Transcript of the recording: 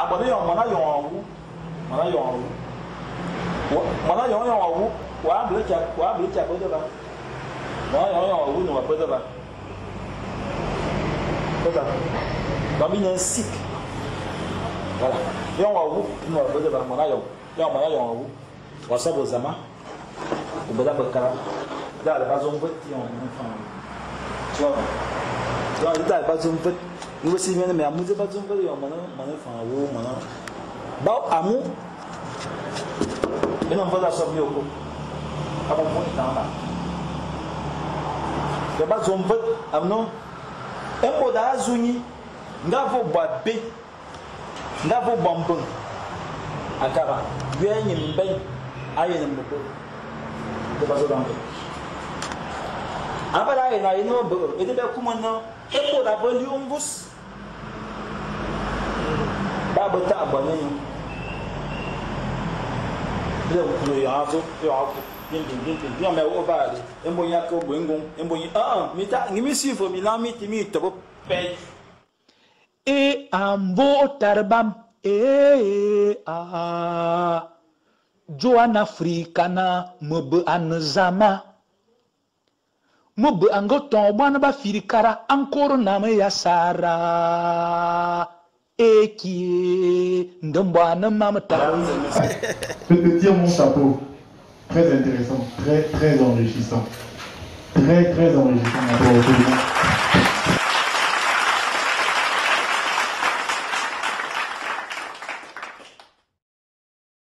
Abone éyong moan ayong a wu, moan ayong a wu. Moan ayong éyong a wu, waa bele ki waa bele ki a bo deba. Moan ayong éyong a wu ne wa bo deba. Deba. Donc bi ne nsik. Voilà. Éyong wa wu, ne wa bo deba moan ayong. Éyong moan ayong a wu, wa so bo zama. O bela bekara. Da le ba zo mvet éyong moan fam a wu. Tu vois? Donc da le ba zo mvet. Nous aussi bien mais amu ba zo mvet éyong moan moan fam a wu, moan ba amu ena mvet a so bioko. Abo mvet tanga. Ya ba zo mvet amno embo da zunyi nga vo bwa be nga vo bwa mbeng akara yue nyi mbeng aye ne mbo de ba zo dango abala ye na ye no bo e de be kuma no embo da bo li umbus ba bo ta bo ne ni le ku yo azo yo aku bien bien bien bien bien mais o ba de embo nya ko bo ngon embo nyi ah ah mi ta ngi mi suivre mi na mi ti mi to bo pe. E ambo tarbam e a Joan Africana mebe an zama mebe ango ton bwana ba firikara ankoro na me ya sara eki ndembwana mamta. Je te tire mon chapeau. Très intéressant, très très enrichissant. Très très enrichissant.